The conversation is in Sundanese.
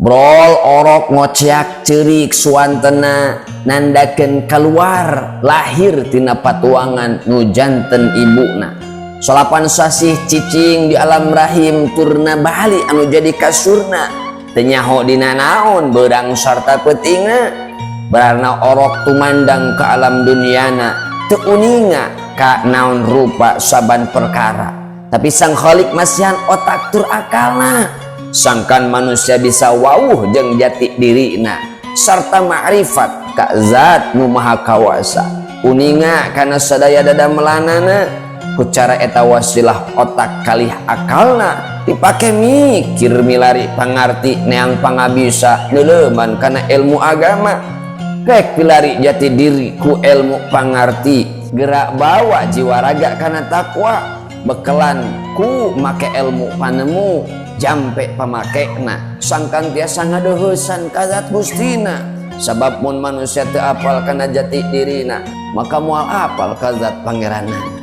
Brol orok ngoceak ceurik suantena nandakeun kaluar lahir tina patuangan nu janten ibuna. Salapan sasih cicing di alam rahim turna bali anu jadi kasurna. Teu nyaho dina naon beurang sarta peutingna. Barana orok tumandang ke alam duniana teu uninga ka naon rupa saban perkara. Tapi sang Khalik masihan otak tur akalna, sangkan manusia bisa wawuh jeung jati dirina sarta ma'rifat ka zat nu maha kawasa, uninga kana sadaya dadamelanana. Ku cara eta wasilah otak kalih akalna dipake mikir milari pangarti, neang pangabisa, neuleuman kana ilmu agama, rek pilari jati diri ku ilmu pangarti, gerak bawa jiwa raga kana takwa, bekelan ku make ilmu panemu jampe pamakena, sangkan tiasa ngadeuheusan ka zat Gustina. Sabab mun manusia teu apal kana jati dirina, maka moal apal ka zat Pangeranana.